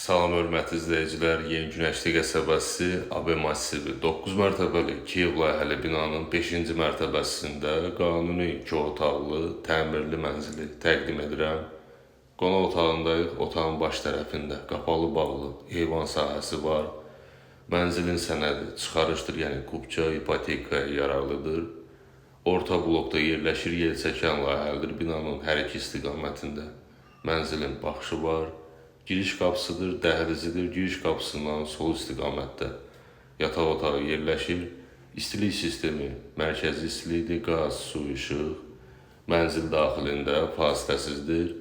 Salam hörmətli izləyicilər, Yeni Günəşli qəsəbəsi AB massivi 9 mərtəbəli Kiyev layihəli binanın 5-ci mərtəbəsində qanuni 2 otaqlı təmirli mənzili təqdim edirəm. Qonaq otağındayıq. Otağın baş tərəfində qapalı bağlı eyvan sahəsi var. Mənzilin sənədi çıxarışdır, yəni kupça ipotekaya yararlıdır. Orta blokda yerləşir, yelçəkən layihəlidir. Binanın hər iki istiqamətində mənzilin baxışı var. Giriş qapısıdır, dəhlizidir. Giriş qapısından sol istiqamətdə yataq otağı yerləşir. İstilik sistemi mərkəzi istilikdir, qaz, su, işıq. Mənzil daxilində fasiləsizdir.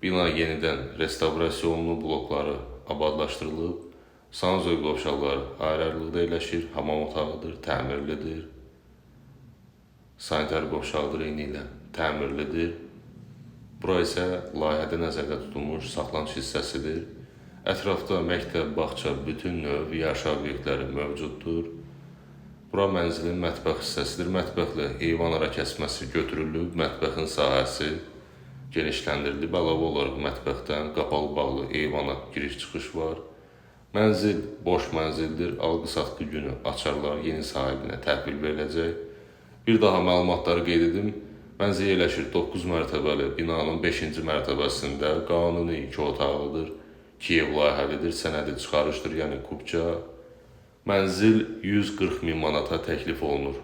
Bina yenidən restavrasiya olunub, blokları abadlaşdırılıb. Sanuzel qovşaqları ayrı-ayrılıqda yerləşir. Hamam otağıdır, təmirlidir. Sanitar qovşağıdır, eyni ilə təmirlidir. Bura isə layihədə nəzərdə tutulmuş saxlanış hissəsidir. Ətrafda məktəb, bağça, bütün növ yaşayış obyektləri mövcuddur. Bura mənzilin mətbəx hissəsidir. Mətbəxlə eyvan ara kəsməsi götürülüb, mətbəxin sahəsi genişləndirilib. Əlavə olaraq mətbəxdən qapalı bağlı eyvana giriş-çıxış var. Mənzil boş mənzildir. Alqı-satqı günü açarlar yeni sahibinə təhvil veriləcək. Bir daha məlumatları qeyd edim. Mənzil yerləşir 9 mərtəbəli binanın 5-ci mərtəbəsində. Qanuni 2 otaqlıdır. Kiyev layihəlidir, sənədi çıxarışdır, yəni kupça. Mənzil 140 min manata təklif olunur.